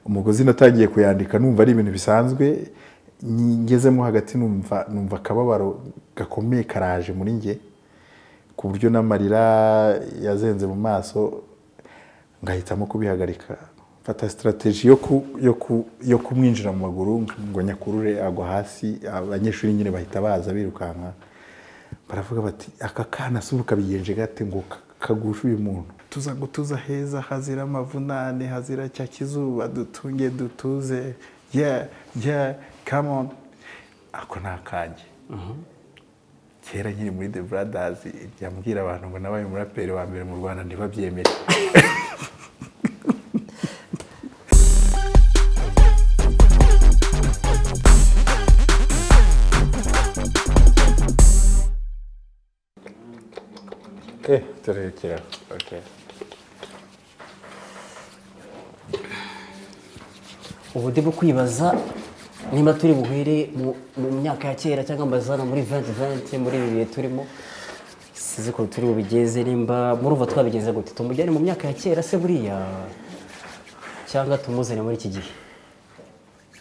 Umugozi natangiye kuyandika numva ari ibintu bisanzwe, ngezemo hagati numva akababaro gakomeye karaje muri nge, ku buryo n'amarira yazenze mu maso, ngahitamo kubihagarika. Mfata strategy yo kumwinjira mu maguru ngo nyakurure agwa hasi. Abanyeshuri nyine bahita baza birukanka, baravuga bati aka kana se ubu kabigenje gate ngo kagushe uyu muntu. Tuza ngo tuza heza hazira amavunane, hazira cya kizuba, dutunge dutuze, yeah yeah come on. Ako ntakanjye. Kera nkiri muri The Brothers yambwira abantu ngo nabaye umuraperi wa mbere mu Rwanda ntibabyemere. Turekera. Okay. Ubu ndimo kwibaza niba turi buhere mu myaka ya kera cyangwa mbazana muri 2020 muri ibi bihe turimo, sizi ko turi bubigeze, nimba murumva twabigeze gute, tumujyane mu myaka ya kera se buriya cyangwa tumuzane muri iki gihe?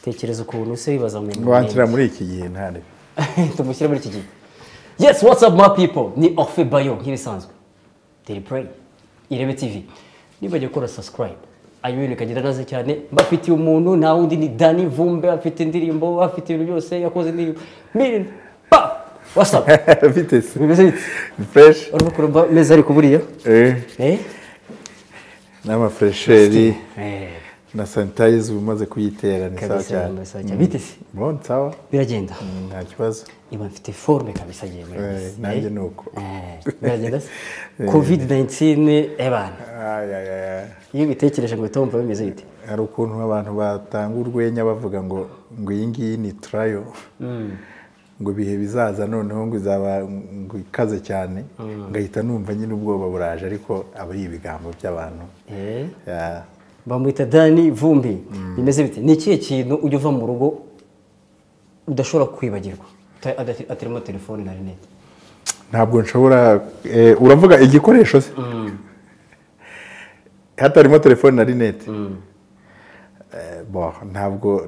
Tekereza ukuntu se bibaza mu wanshyira muri iki gihe ntare tumushyire muri iki gihe. Yes, what's up my people, ni Orphe Bayo nk'ibisanzwe, Daily Pray, Irebe TV. Niba ugiye gukora subscribe, ayo bikagenda neza cyane. Mbafitiye umuntu nta wundi ni Danny Vumbi, afite indirimbo, afite ibintu byose, yakoze indirimbo million pa. What's up? Bite se? Bimeze bite? Fresh. Urimo kurumva meza ariko buriya? N'ama fresheri. Na sanitizer umaze kuyitera ni sawa cyane. Bite se? Bon, sawa. Biragenda. Nta kibazo. Iba mfite forme kabisa giye muri. Nanjye nuko. Biragenda se? COVID-19 ebana. Ay. Iyo bitekereje ngo tumva bimeze bite? Hari ukuntu abantu batanga urwenya bavuga ngo iyi ngiyi ni trial. Ngo bihe bizaza noneho ngo izaba ngo ikaze cyane, ngahita numva nyine ubwoba buraje, ariko aba ari ibigambo by'abantu. Bamwita Danny Vumbi. Bimeze bite? Ni ikihe kintu ujya uva mu rugo udashobora kwibagirwa atarimo telefone na rinete? Ntabwo nshobora. Uravuga igikoresho se? Hatarimo telefone na rinete.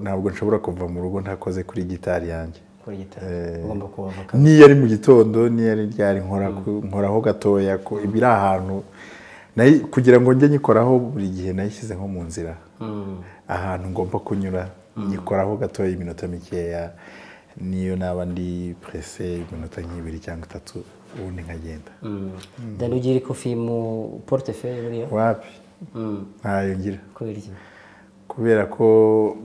Ntabwo nshobora kuva mu rugo ntakoze kuri gitari yanjye. Kuri gitari ugomba kuhava. Niyo ari mu gitondo, niyo ari ryari, nkoraho gatoya, ibiri ahantu kugira ngo njye nyikoraho buri gihe, nayishyize nko mu nzira ahantu ngomba kunyura, nyikoraho gatoya iminota mikeya, niyo naba ndi presse iminota nk'ibiri cyangwa itatu, ubundi nkagenda. Danny, ugira ikofi mu portefeuille buriya? Wapi, ntayo ngira. Kubera iki? Kubera ko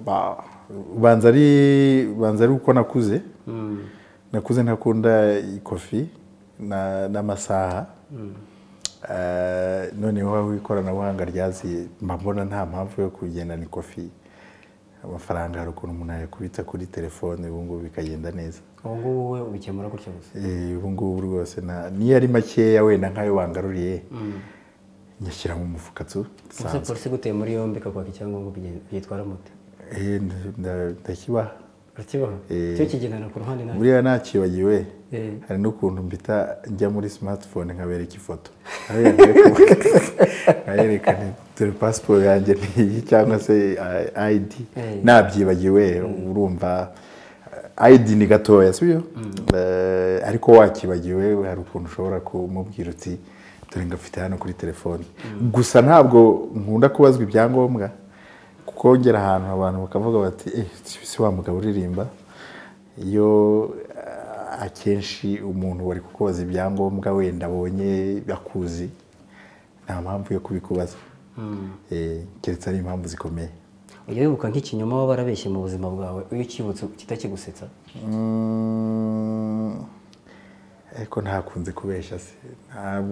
banza ari uko nakuze. Nakuze ntakunda ikofi n'amasaha. Noneho aho ikoranabuhanga ryaziye mbona nta mpamvu yo kugendana ikofi. Amafaranga hari ukuntu umuntu ayakubita kuri telefone ubu ngubu bikagenda neza. Ubu ngubu wowe ubikemura gutyo gusa? Ubu ngubu rwose niyo ari makeya wenda nk'ayo wangaruriye nyashyira mu mufuka tu. Ese polisi guteye muri yombi ikakwaka icyangombwa byitwara mute? Ndakibaha. Urakibaha? Cyo kigendana ku ruhande nawe? Buriya nakibagiwe. Hari n'ukuntu mbita njya muri smartphone nkabereka ifoto. Nkayerekana dore passport yanjye n'iyi cyangwa se ID. Nabyibagiwe urumva ID ni gatoya sibyo? Ariko wakibagiwe hari ukuntu ushobora kumubwira uti dore ngafite hano kuri telefone. Gusa ntabwo nkunda kubazwa ibyangombwa, kuko ngera ahantu abantu bakavuga bati si wa mugabo uririmba. Iyo akenshi umuntu wari kukubaza ibyangombwa wenda abonye akuzi, nta mpamvu yo kubikubaza. Keretse ari impamvu zikomeye. Ujya wibuka nk'ikinyoma waba warabeshye mu buzima bwawe iyo ukibutse kitakigusetsa? Ariko ntakunze kubeshya se.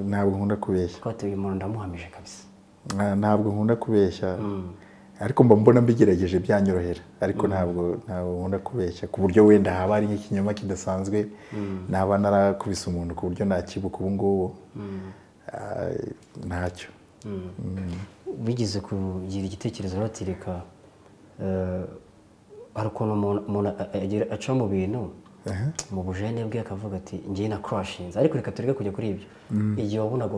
Ntabwo nkunda kubeshya. Ko uyu muntu ndamuhamije kabisa. Ntabwo nkunda kubeshya. Ariko mba mbona mbigerageje byanyorohera, ariko ntabwo nkunda kubeshya ku buryo wenda haba ari nk'ikinyoma kidasanzwe naba narakubise umuntu ku buryo nakibuka ubu ngubu. Ntacyo. Wigeze kugira igitekerezo batireka hari ukuntu umuntu aca mu bintu mu bujene bwe akavuga ati ngiye na crashinze, ariko reka tureke kujya kuri ibyo. Igihe wabonaga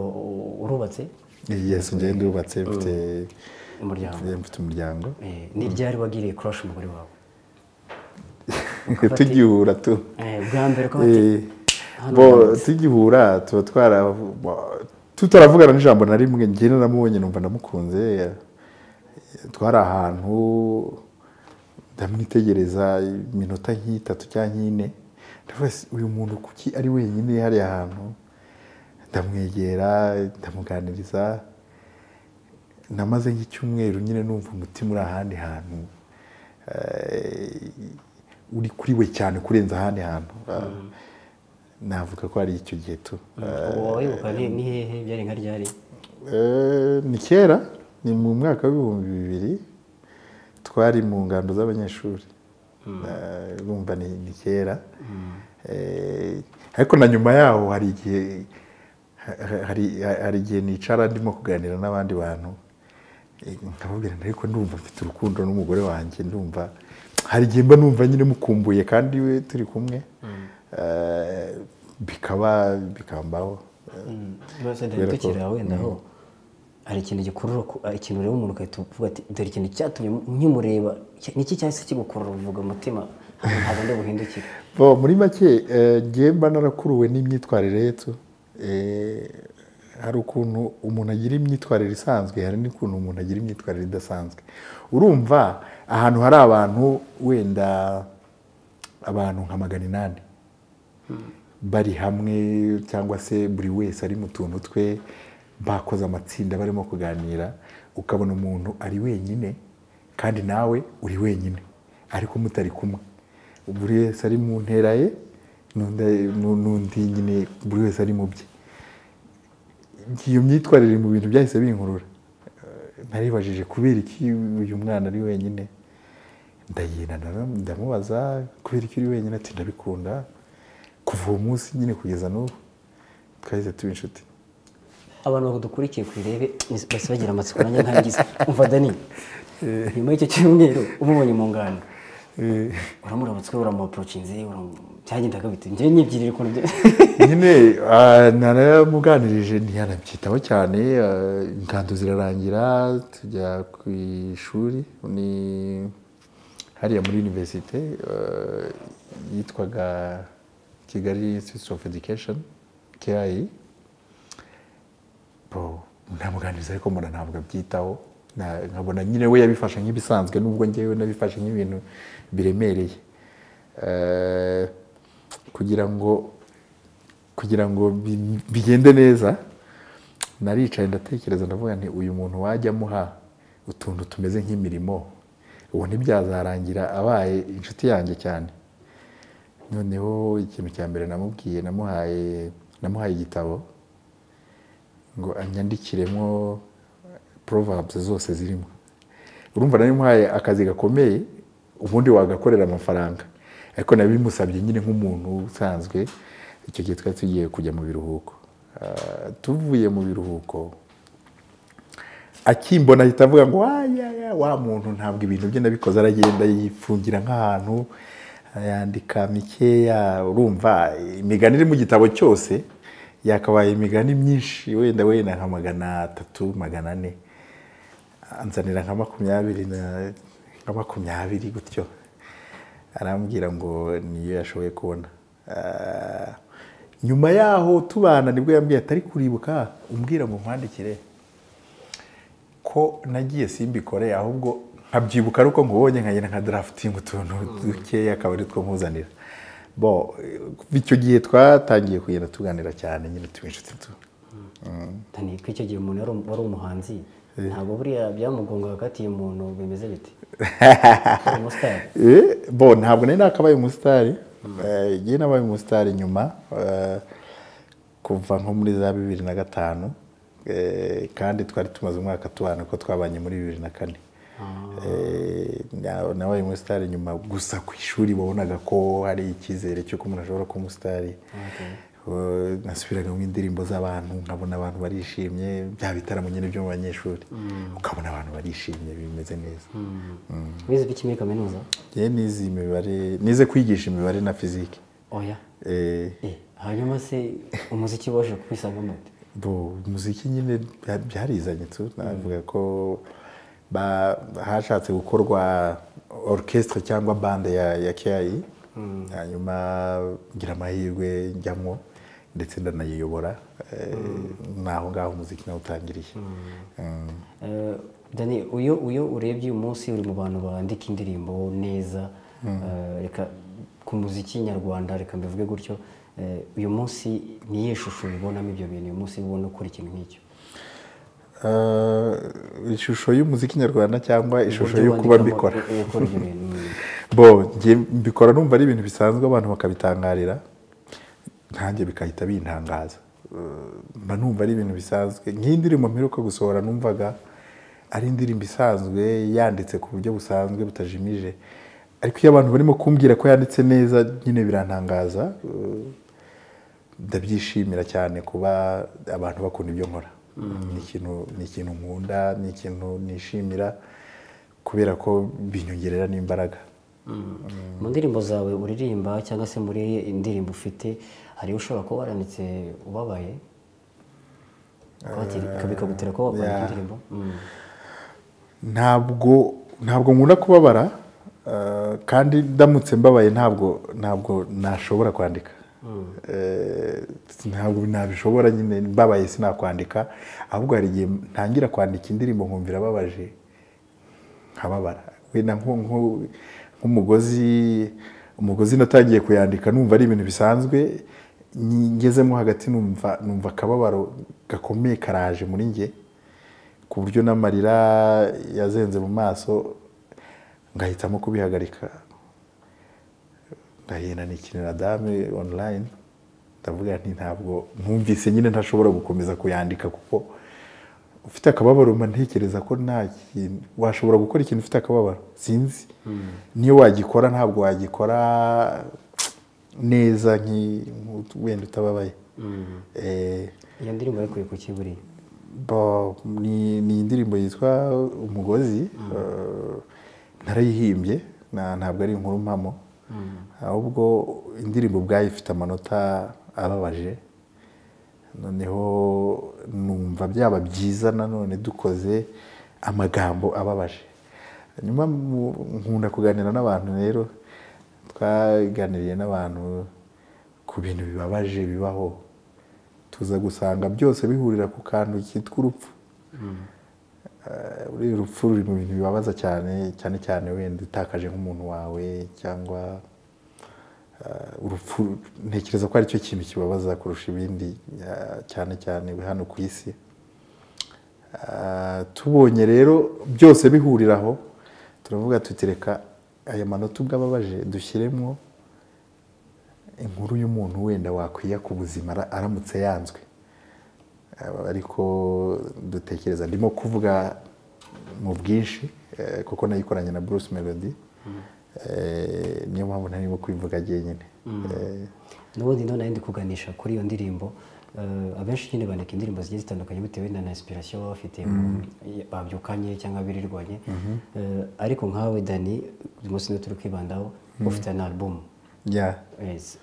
urubatse Yes, njye ndubatse, mfite umuryango. Mfite umuryango. Ni ryari wagiriye crush umugore wawe? Tugihura tu. Bwa mbere ko bati bo tugihura tuba twara tutaravugana n'ijambo na rimwe, njye naramubonye numva ndamukunze. Twari ahantu ndamwitegereza iminota nk'itatu cyangwa nk'ine, ndavuga uyu muntu kuki ari wenyine hariya hantu. Ndamwegera ndamuganiriza, namaze nk'icyumweru nyine numva umutima uri ahandi hantu, uri kuri we cyane kurenza ahandi hantu. Navuga ko ari icyo gihe tu. Wowe ni hehe byari nka ryari? Ni kera, ni mu mwaka w'2000, twari mu ngando z'abanyeshuri. Urumva ni kera. Ariko na nyuma yaho hari igihe hari igihe nicara ndimo kuganira n'abandi bantu, nkababwira ariko ndumva mfite urukundo n'umugore wanjye, ndumva hari igihe mba numva nyine mukumbuye kandi we turi kumwe, bikaba bikambaho. Tukiri wenda aho hari ikintu gikurura, ikintu ureba umuntu ugahita uvuga ati dore ikintu cyatumye nkimureba, niki cyahise kigukurura uvuga umutima ntabwo ndi buhindukire? Bo muri make njye mba narakuruwe n'imyitwarire yetu. Hari ukuntu umuntu agira imyitwarire isanzwe, hari n'ukuntu umuntu agira imyitwarire idasanzwe. Urumva ahantu hari abantu wenda abantu nka 800 bari hamwe, cyangwa se buri wese ari mu tuntu twe, bakoze amatsinda barimo kuganira, ukabona umuntu ari wenyine kandi nawe uri wenyine ariko mutari kumwe, buri wese ari mu ntera ye n'undi nyine buri wese ari mu bye. Iyo myitwarire mu bintu byahise binkurura. Naribajije kubera iki uyu mwana ari wenyine, ndagenda ndamubaza kubera iki uri wenyine, ati ndabikunda. Kuva uwo munsi nyine kugeza n'ubu twahise tuba inshuti. Abantu badukurikiye ku Irebe bose bagira amatsiko nanjye nkangize. Umva Dani, nyuma y'icyo cyumweru umubonye mu ngando, uramurabutswe, uramuapproachinze, byagendaga bite? Njye nyibyirire ukuntu nyine naramuganirije ntiyanabyitaho cyane. Ingando zirarangira tujya ku ishuri, ni hariya muri universite yitwaga Kigali Institute of Education KIE. Ntamuganiriza ariko mbona ntabwo abyitaho, nkabona nyine we yabifashe nk'ibisanzwe nubwo njyewe nabifashe nk'ibintu biremereye. Kugira ngo bigende neza, naricaye ndatekereza ndavuga nti uyu muntu wajya amuha utuntu tumeze nk'imirimo, ubu ntibyazarangira abaye inshuti yanjye cyane. Noneho ikintu cya mbere namubwiye, namuhaye igitabo ngo anyandikiremo proverbs zose zirimo. Urumva nari muhaye akazi gakomeye, ubundi wagakorera amafaranga, ariko nabimusabye nyine nk'umuntu usanzwe. Icyo gihe twari tugiye kujya mu biruhuko, tuvuye mu biruhuko akimbona ahita avuga ngo wa muntu ntabwo ibintu bye nabikoze, aragenda yifungira nk'ahantu yandika mikeya. Urumva imigani iri mu gitabo cyose yakabaye imigani myinshi, wenda nka 300 400, anzanira nka 20 gutyo, arambwira ngo niyo yashoboye kubona. Nyuma yaho tubana nibwo yambwiye atari kuribuka umbwira ngo nkwandikire ko nagiye simbikore, ahubwo nkabyibuka ari uko nkubonye nkagenda nka drafting utuntu dukeya akaba ari two nkuzanira. Bo icyo gihe twatangiye kugenda tuganira cyane nyine tuba inshuti tu. Dani, ko icyo gihe umuntu wari umuhanzi ntabwo buriya byamugonga hagati y'umuntu bimeze bite? Umusitari? Bo ntabwo nari nakabaye umusitari. Njye nabaye umusitari nyuma kuva nko muri za 2005, kandi twari tumaze umwaka tubana ko twabanye muri 2004. Nabaye umusitari nyuma, gusa ku ishuri wabonaga ko hari icyizere cy'uko umuntu ashobora kuba umusitari. Nasubiraga mu indirimbo z'abantu nkabona abantu barishimye, bya bitaramo nyine byo mu banyeshuri ukabona abantu barishimye bimeze neza. Wize iki muri kaminuza? Njye nize imibare, nize kwigisha imibare na fizike. Oya. Hanyuma se umuziki waje kwisangamo ute? Bo umuziki nyine byarizanye tu, navuga ko hashatse gukorwa orchestre cyangwa bande ya KI, hanyuma ngira amahirwe njyamo ndetse ndanayiyobora. Naho ngaho umuziki nawutangiriye. Dani, uyo urebye uyu munsi uri mu bantu bandika indirimbo neza, reka ku muziki nyarwanda reka mbivuge gutyo, uyu munsi niye shusho ubonamo ibyo bintu, uyu munsi ubona ukora ikintu nk'icyo? Ishusho y'umuziki nyarwanda cyangwa ishusho yo kuba mbikora? Bo ngiye mbikora numva ari ibintu bisanzwe, abantu bakabitangarira, ntanjye bikahita bintangaza. Mba numva ari ibintu bisanzwe. Nk'indirimbo mperuka gusohora numvaga ari indirimbo isanzwe yanditse ku buryo busanzwe butajimije, ariko iyo abantu barimo kumbwira ko yanditse neza nyine birantangaza. Ndabyishimira cyane kuba abantu bakunda ibyo nkora. Ni ikintu nkunda, ni ikintu nishimira kubera ko binyongerera n'imbaraga. Mu ndirimbo zawe uririmba cyangwa se muri indirimbo ufite, hari ushobora kuba waranditse ubabaye bikagutera ko wakwandika indirimbo? Ntabwo nkunda kubabara, kandi ndamutse mbabaye ntabwo nashobora kwandika. Ntabwo nabishobora nyine, mbabaye sinakwandika, ahubwo hari igihe ntangira kwandika indirimbo nkumvira ababaje nkababara. Wenda nk'umugozi natangiye kuyandika numva ari ibintu bisanzwe, ngezemo hagati numva akababaro gakomeye karaje muri njye, ku buryo n'amarira yazenze mu maso, ngahitamo kubihagarika. Ngahina nikinira dame online, ndavuga nti ntabwo nkumvise nyine ntashobora gukomeza kuyandika, kuko ufite akababaro mba ntekereza ko nta kintu washobora gukora ikintu ufite akababaro, sinzi niyo wagikora ntabwo wagikora neza wenda utababaye. Iyo ndirimbo yakuye ku kiburi? Ni indirimbo yitwa Umugozi, narayihimbye, ntabwo ari inkuru mpamo, ahubwo indirimbo ubwayo ifite amanota ababaje. Noneho numva byaba byiza nanone dukoze amagambo ababaje. Hanyuma nkunda kuganira n'abantu, rero twaganiriye n'abantu ku bintu bibabaje bibaho, tuza gusanga byose bihurira ku kantu kitwa urupfu. Urupfu ruri mu bintu bibabaza cyane, cyane cyane wenda utakaje nk'umuntu wawe, cyangwa urupfu ntekereza ko ari cyo kintu kibabaza kurusha ibindi, cyane cyane hano ku isi. Tubonye rero byose bihuriraho, turavuga tutireka aya manota ubwo ababaje dushyiremo inkuru y'umuntu wenda wakwiya ku buzima aramutse yanzwe. Ariko dutekereza, ndimo kuvuga mu bwinshi kuko nayikoranye na Bruce Melody, niyo mpamvu ntarimo kwivuga jyenyine. N'ubundi none ndi kuganisha kuri iyo ndirimbo. Abenshi nyine bandika indirimbo zigiye zitandukanye bitewe na inspiration baba bafite, babyukanye cyangwa birirwanye. Ariko nkawe Dani, uyu munsi niwe turi kwibandaho, ufite na album.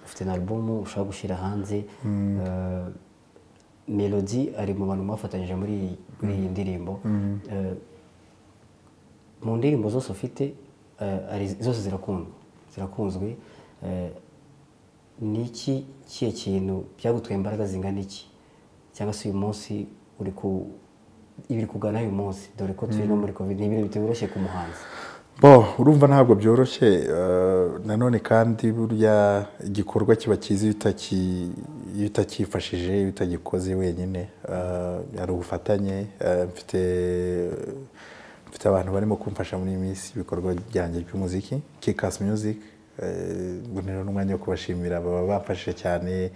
Ufite na album ushobora gushyira hanze. Melody ari mu bantu bafatanyije muri iyi ndirimbo. Mu ndirimbo zose ufite, zose zirakunzwe. Ni iki kihe kintu byagutwaye imbaraga zingana iki, cyangwa se uyu munsi uri ibiri kugana uyu munsi, dore ko turi no muri Covid, ni ibintu bitoroshye ku muhanzi? Bo urumva ntabwo byoroshye. Nanone kandi burya igikorwa kiba cyiza iyo utakifashije, iyo utagikoze wenyine. Hari ubufatanye, mfite abantu barimo kumfasha muri iyi minsi ibikorwa byanjye by'umuziki, Kikac Music. Mbonera n'umwanya wo kubashimira, baba bamfashije cyane.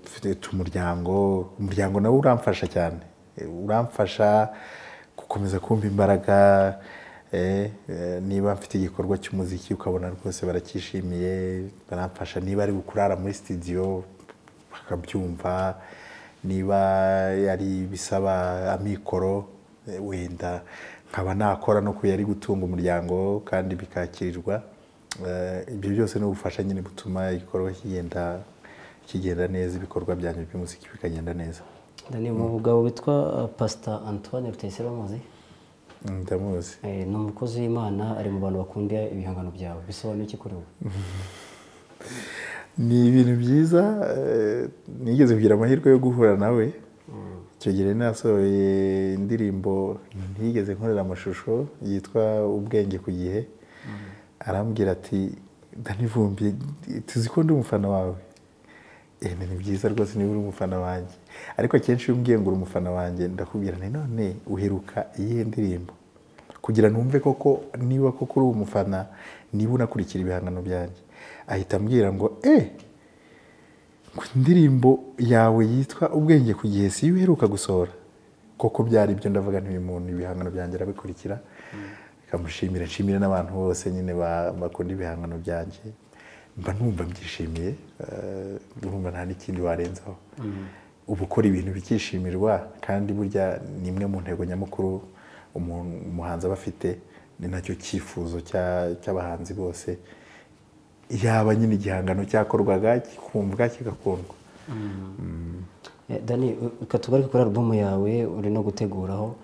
Mfite umuryango nawo uramfasha cyane, uramfasha gukomeza kumva imbaraga. Niba mfite igikorwa cy'umuziki ukabona rwose baracyishimiye, baramfasha. Niba ari gukurara muri studio bakabyumva, niba ari bisaba amikoro wenda nkaba nakora no kuyari gutunga umuryango kandi bikakirirwa. Ibyo byose ni ubufasha nyine butuma igikorwa kigenda kigenda neza, ibikorwa byanjye by'umuziki bikagenda neza. Dani, umugabo witwa Pastor Antoine Rutayisire uramuzi? Ndamuzi. Ni umukozi w'Imana, ari mu bantu bakunda ibihangano byawe, bisobanuye iki kuri wowe? Ni ibintu byiza, nigeze kugira amahirwe yo guhura nawe. Icyo gihe nasohoye indirimbo ntigeze nkorera amashusho yitwa Ubwenge ku gihe. Arambwira ati Danny Vumbi, tuzi ko ndi umufana wawe. Ni byiza rwose niba uri umufana wanjye, ariko akenshi iyo umbwiye ngo uri umufana wanjye ndakubwira nti none uheruka iyihe ndirimbo, kugira numve koko niba koko uri umufana, niba unakurikira ibihangano byanjye. Ahita ambwira ngo indirimbo yawe yitwa Ubwenge ku gihe si uheruka gusohora. Koko byari ibyo, ndavuga nti uyu muntu ibihangano byanjye arabikurikira. Nkamushimira, nshimira n'abantu bose nyine bakunda ibihangano byanjye, mba numva mbyishimiye, urumva nta n'ikindi warenzaho. Uba ukora ibintu bikishimirwa, kandi burya ni imwe mu ntego nyamukuru umuhanzi aba afite, ni nacyo cyifuzo cy'abahanzi bose, yaba nyine igihangano cyakorwaga kikumvwa kigakundwa. Dani, reka tugaruke kuri album yawe uri no guteguraho,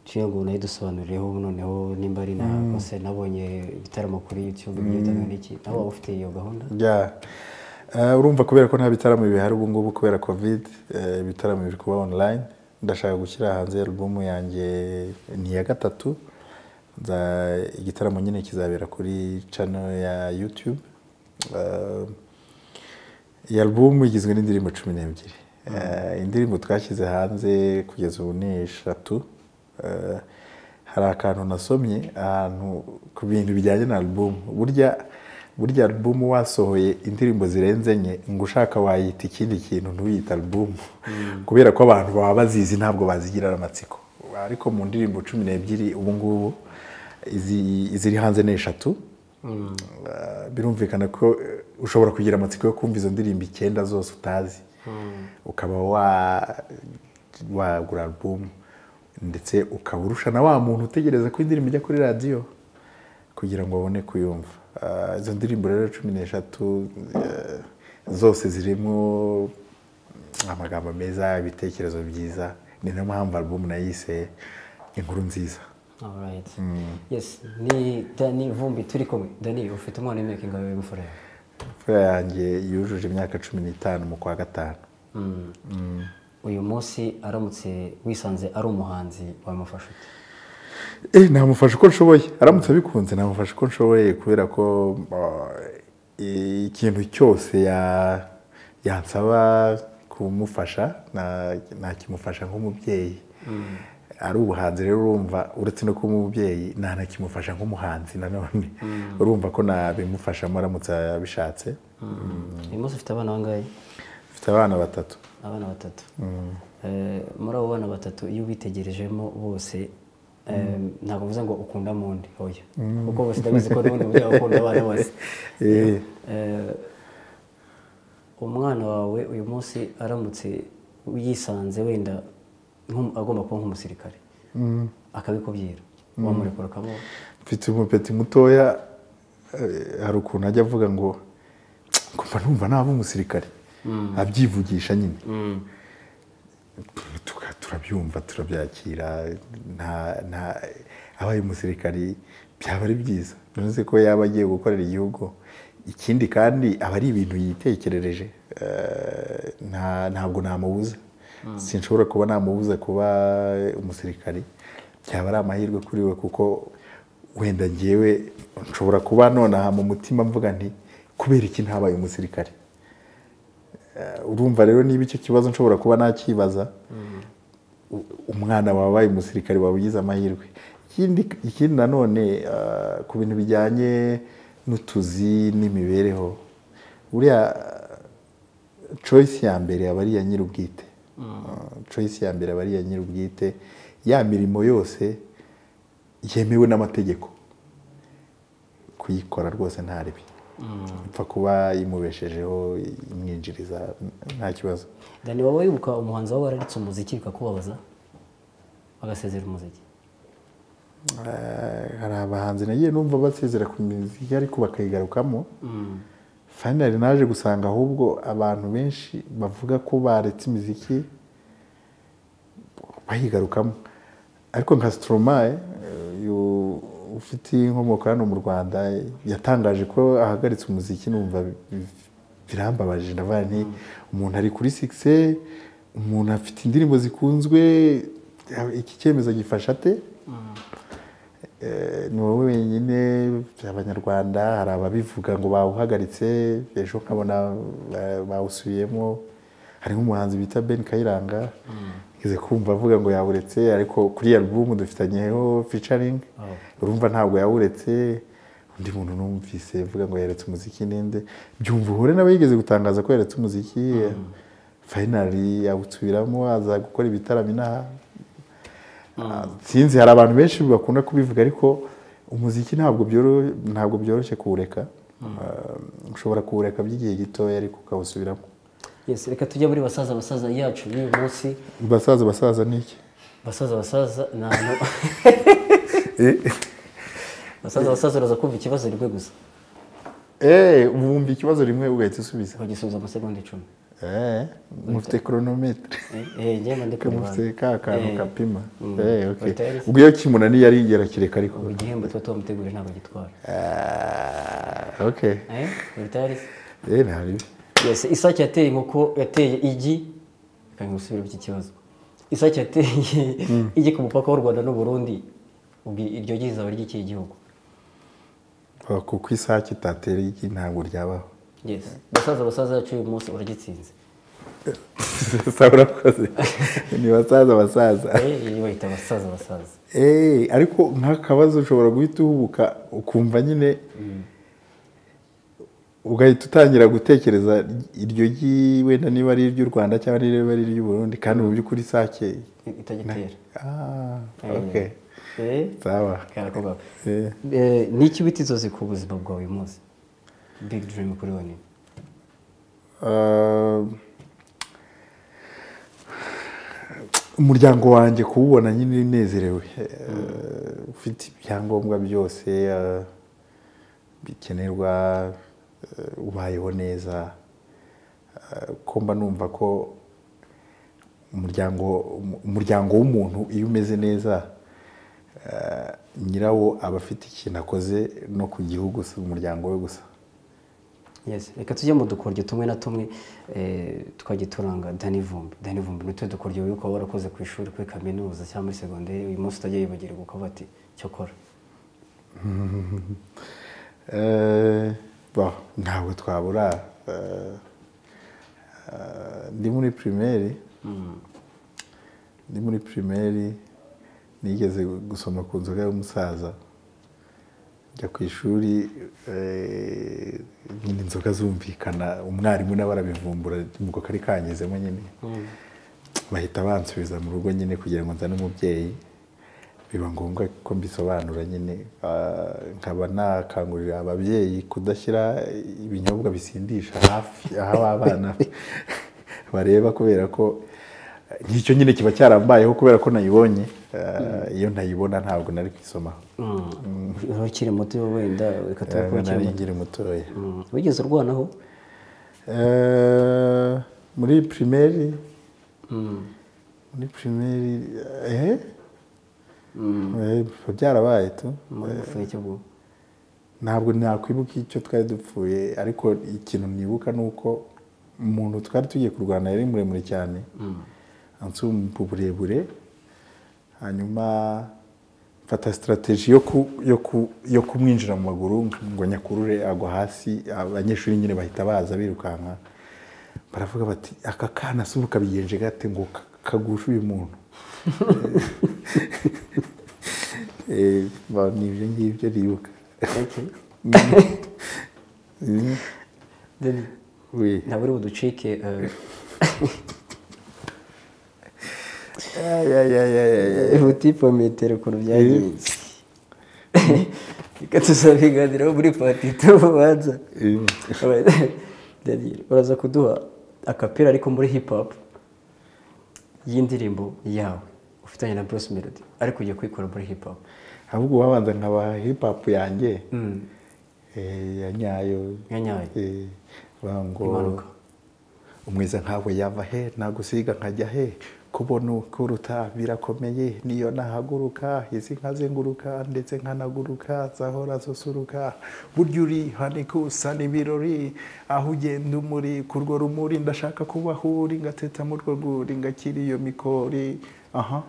tuye ngo unayidusobanurireho noneho nimba ari na concert, nabonye ibitaramo kuri YouTube bigiye bitandukanye n'iki, nawe waba ufite iyo gahunda? Urumva kubera ko nta bitaramo bihari ubu ngubu kubera Covid, ibitaramo biri kuba online. Ndashaka gushyira hanze album yanjye ni iya 3. Igitaramo nyine kizabera kuri channel ya YouTube. Iyi album igizwe n'indirimbo 12. Indirimbo twashyize hanze kugeza ubu ni 3. Hari akantu nasomye ahantu ku bintu bijyanye na album. Burya album wasohoye indirimbo zirenze enye, ngo ushaka wayita ikindi kintu ntuyita album, kubera ko abantu baba bazizi ntabwo bazigira amatsiko. Ariko mu ndirimbo 12 ubu ngubu iziri hanze ni 3. Birumvikana ko ushobora kugira amatsiko yo kumva izo ndirimbo 9 zose utazi, ukaba wagura album, ndetse ukaba urusha na wa muntu utegereza ko indirimbo ijya kuri radiyo kugira ngo abone kuyumva. Izo ndirimbo rero 13 zose zirimo amagambo meza, ibitekerezo byiza. Ni nayo mpamvu album nayise Inkuru Nziza. Alright. Yes, ni Danny Vumbi turi kumwe. Danny, ufite umwana w'imyaka ingahe w'imfura yawe? Imfura yanjye yujuje imyaka 15 mu kwa 5. Uyu munsi aramutse wisanze ari umuhanzi wamufasha ute? Namufasha uko nshoboye. Aramutse abikunze namufasha uko nshoboye, kubera ko ikintu cyose yansaba kumufasha nakimufasha nk'umubyeyi. Ari ubuhanzi rero urumva uretse no kuba umubyeyi nanakimufasha nk'umuhanzi nanone. Urumva ko nabimufashamo aramutse abishatse. Uyu munsi ufite abana bangahe? Mfite abana 3. Abana 3. Muri abo bana 3 iyo ubitegerejemo bose, ntabwo mvuze ngo ukunda mundi, oya, kuko bose ndabizi ko n'ubundi mubyeyi akunda abana bose. Umwana wawe uyu munsi aramutse yisanze wenda agomba kuba nk'umusirikare, akabikubwira, wamurekura ukamuha? Mfite umupeti mutoya, hari ukuntu ajya avuga ngo kumva numva naba umusirikare, abyivugisha nyine. Turabyumva, turabyakira. Abaye umusirikari byaba ari byiza, ntuzi ko yaba agiye gukorera igihugu. Ikindi kandi aba ari ibintu yitekerereje, ntabwo namubuza. Sinshobora kuba namubuza kuba umusirikari, byaba ari amahirwe kuri we, kuko wenda ngewe nshobora kuba nonaha mu mutima mvuga nti kubera iki ntabaye umusirikari. Urumva rero niba icyo kibazo nshobora kuba nakibaza, umwana wabaye umusirikari wawe ugize amahirwe. Ikindi nanone ku bintu bijyanye n'utuzi n'imibereho, buriya choice ya mbere aba ari iya nyir'ubwite. Choice ya mbere aba ari iya nyir'ubwite, ya mirimo yose yemewe n'amategeko kuyikora rwose nta ribi, ipfa kuba imubeshejeho, imwinjiriza, nta kibazo. Dani, wowe wibuka umuhanzi wawe wararitse umuziki bikakubabaza agasezera umuziki? Hari abahanzi nagiye numva basezera ku muziki ariko bakayigarukamo. Finally naje gusanga ahubwo abantu benshi bavuga ko baretse imiziki bayigarukamo, ariko nka Stromae ufite inkomoko hano mu Rwanda yatangaje ko ahagaritse umuziki, numva birambabaje. Ndavuga nti umuntu ari kuri success, umuntu afite indirimbo zikunzwe, iki cyemezo gifasha ate? Ni wowe wenyine abanyarwanda hari ababivuga ngo bawuhagaritse, ejo nkabona bawusubiyemo. Hari nk'umuhanzi bita Ben Kayiranga ngeze kumva avuga ngo yawuretse, ariko kuri album dufitanyeho featuring, urumva ntabwo yawuretse. Undi muntu numvise avuga ngo yaretse umuziki ninde, byumva uhure nawe yigeze gutangaza ko yaretse umuziki, finally yawusubiramo aza gukora ibitaramo inaha. Sinzi, hari abantu benshi bakunda kubivuga, ariko umuziki ntabwo byoroshye kuwureka. Ushobora kuwureka by'igihe gitoya ariko ukawusubiramo. Yes, reka tujye muri basaza basaza yacu y'uyu munsi. Basaza basaza ni iki? Basaza basaza ni ahantu basaza basaza uraza kumva ikibazo rimwe gusa. Wumva ikibazo rimwe ugahita usubiza. Ukagisubiza amasegonda 10. Mufite chronometre. Njye mba ndi kureba. Mufite ka kantu kapima. Okay. Ubwo iyo kimunani yari yigera kireka, ariko igihembo tuba twamutegurije ntabwo gitwara. Okay. Uri ntari. Yes, isake yateye inkoko yateye igi. Reka ngusubire iki kibazo. Isake yateye igi ku mupaka w'u Rwanda n'u Burundi, ubwo iryo gi rizaba ry'ikihe gihugu? Kuko isake itatera igi ntabwo ryabaho. Yes, basaza basaza yacu uyu munsi uragitsinze. Urakoze. Ni basaza basaza. Bahita basaza basaza. Ariko nk'akabazo ushobora guhita uhubuka ukumva nyine ugahita utangira gutekereza iryo gi wenda niba ari iry'u Rwanda cyangwa niba ari iry'u Burundi, kandi mu by'ukuri isake itagitera. Okay. Sawa. Ni iki wita inzozi ku buzima bwawe uyu munsi? Big dream kuri wowe ni? Umuryango wanjye kuwubona nyine unezerewe, ufite ibyangombwa byose bikenerwa, ubayeho neza. Ko mba numva ko umuryango w'umuntu iyo umeze neza, nyirawo aba afite ikintu akoze no ku gihugu, si umuryango we gusa. Yes, reka tujye mu dukoryo tumwe na tumwe twagiye turanga Danny Vumbi. Danny Vumbi ni dukoryo yuko warakoze ku ishuri, kuri kaminuza cyangwa muri segonderi, uyu munsi utajya yibagirwa ukavuga ati cyokora. Ntabwo twabura. Ndi muri primaire, nigeze gusoma ku nzoga y'umusaza. Njya ku ishuri, nyine inzoga zumvikana, umwarimu nawe arabivumbura, ubwo kari kanyuzemo nyine. Bahita bansubiza mu rugo nyine kugira ngo nzane umubyeyi. Biba ngombwa ko mbisobanura nyine, nkaba nakangurira ababyeyi kudashyira ibinyobwa bisindisha hafi aho abana bareba, kubera ko nk'icyo nyine kiba cyarambayeho kubera ko nayibonye. Iyo ntayibona ntabwo nari kwisomaho. Ukiri muto wenda reka tuba nkiri mutoya. Wigeze urwanaho? Muri primaire. Muri primaire byarabaye tu. Ntabwo nakwibuka icyo twari dupfuye, ariko ikintu nibuka ni uko umuntu twari tugiye kurwana yari muremure cyane, ansumba uburebure, hanyuma mfata strategy yo kumwinjira mu maguru ngo nyakurure agwa hasi. Abanyeshuri nyine bahita baza birukanka, baravuga bati aka kana se ubu kabigenje gate ngo kagusha uyu muntu. Ni ibyo ngibyo nibuka. Ntabwo uri buducike. Ubutipo metero ukuntu byagenze. Reka tuzabiganiraho muri patito ubanza. Uraza kuduha akapira ariko muri hip hop y'indirimbo yawe ufitanye na Bruce Melody, ariko ugiye kuyikora muri hip hop. Ahubwo wabanza nkaba hip hop yanjye. Ya nyayo. Ya nyayo. Ngo Imanuka. Umwiza nkawe yava he, nagusiga nkajya he, kubona ukuruta birakomeye, niyo nahaguruka izi nkazenguruka ndetse nkanaguruka zahora zusuruka, burya uri hanikusa n'ibirori, aho ugenda umuri kurwo rumuri, ndashaka kubaho uri ngateta mu rwo rwuri ngakira iyo mikori. Aha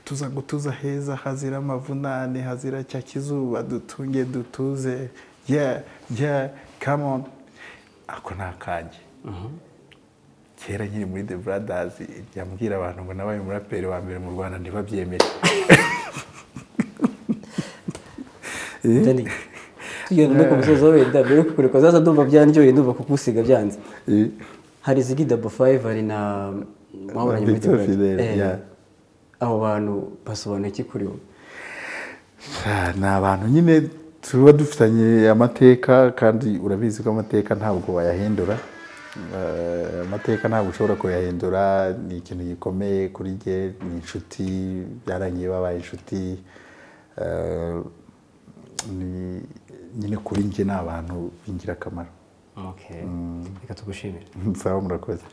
tuza gutuza heza hazira amavunane, hazira cya kizuba, dutunge dutuze. Yeah yeah, come on. Ako ni akanjye. Kera nkiri muri The Brothers yambwira abantu ngo nabaye umuraperi wa mbere mu Rwanda ntibabyemere. Danny, tugenda no ku musozo wenda mbere yo kukureka zaza ndumva byanjyoye, ndumva kukusiga byanze. Hari Ziggy Double Five, hari na mwahoranye muri The Victor Brothers. Fidel, yeah. Abo bantu basobanuye iki kuri wowe? Ni abantu nyine tuba dufitanye amateka, kandi urabizi ko amateka ntabwo wayahindura. Amateka ntabwo ushobora kuyahindura, ni ikintu gikomeye kuri njye, ni inshuti, byarangiye babaye inshuti. Nyine kuri njye ni abantu b'ingirakamaro. Okay. Reka tugushimire. Sawa, murakoze.